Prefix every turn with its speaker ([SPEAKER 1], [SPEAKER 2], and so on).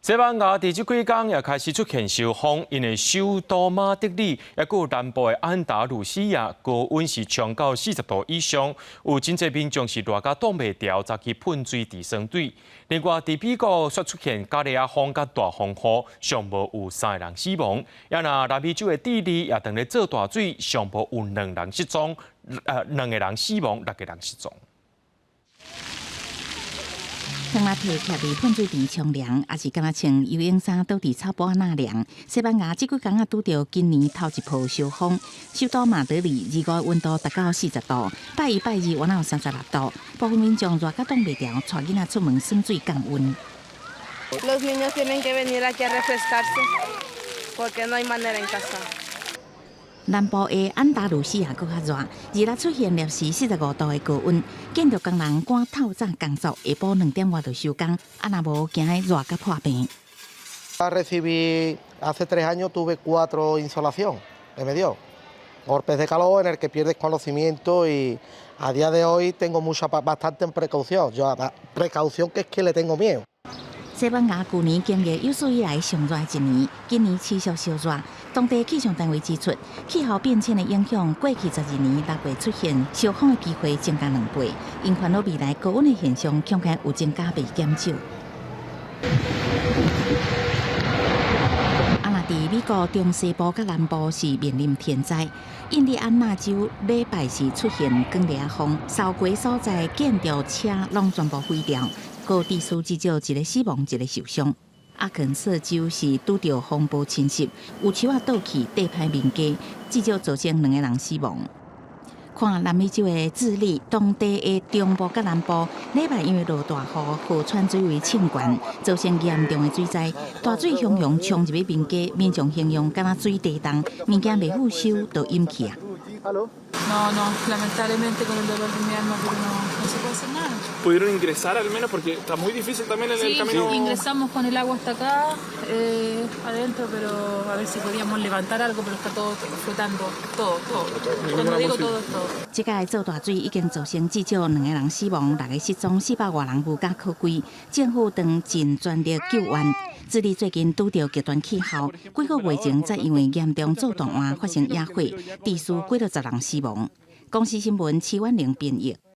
[SPEAKER 1] 西班牙佇這幾工也開始出現燒風，因為首都馬德里，抑閣有南部的安達魯西亞高溫是衝到40度以上，有真濟民眾是熱甲擋袂牢，走去噴水池耍水。另外，佇美國煞出現咖喱仔風佮大風雨，上無有三个人死亡。抑若南美洲的智利也當咧做大水，上無有兩人失蹤，兩個人死亡，六個人失蹤。
[SPEAKER 2] 當阿提徛佇噴水池沖涼，抑是敢若穿游泳衫倒佇草埔仔納涼。西班牙這幾工仔拄著今年頭一波燒風，首都馬德里25溫度達到40度，拜一拜二原來有36度，部分民眾熱甲擋袂牢，帶囡仔出門耍水降溫。
[SPEAKER 3] Los niños tienen que venir aquí a refrescarse porque no hay manera en casa.
[SPEAKER 2] 南部的安達魯西亞閣較熱，二日出現攝氏45度的高溫，建築工人趕透早工作，下晡2點外就收工，啊若無驚熱甲破病。
[SPEAKER 4] Recibí hace 3 años, tuve cuatro insolación que me dio. Golpes de calor en el que pierdes conocimiento y a día de hoy tengo mucha bastante precaución. Yo precaución, que es que le tengo miedo.
[SPEAKER 2] 西班牙舊年經歷有史以來上熱的一年，今年持續燒熱。當地氣象單位指出，氣候變遷的影響，過去12年6月出現燒風的機會增加2倍，𪜶煩惱未來高溫的現象恐驚有增加袂減少。啊，若佇美國中西部佮南部是面臨天災，印第安納州禮拜四出現狂烈風，掃過所在建築車攏全部毀掉。閣致使至少一個死亡，一個受傷。阿肯色州是拄著風暴侵襲，有樹仔倒去，硩歹民家，至少造成兩個人死亡。看南美洲的智利，當地的中部佮南部，禮拜因為落大雨，河川水位衝懸，造成嚴重的水災，大水洶湧衝入去民家，民眾形容敢若水地洞，物件袂付收就淹去啊。
[SPEAKER 5] No, no, lamentablemente con el dolor de mi alma, pero no, no se puede hacer nada.
[SPEAKER 6] ¿Pudieron ingresar al menos? Porque está muy difícil también en
[SPEAKER 5] Sí,
[SPEAKER 6] el camino.
[SPEAKER 5] Ingresamos con el agua hasta acá, adentro, pero a ver si podíamos levantar algo, pero está todo flotando, todo, todo. Cuando digo todo, es todo.
[SPEAKER 2] 這擺做大水已經造成至少兩個人死亡，六個失蹤，400外人無家可歸。政府正盡全力救援。智利最近拄著極端氣候，幾個月前才因為嚴重做大旱發生野火，致使幾若十人死亡。公視新聞徐婉玲編譯。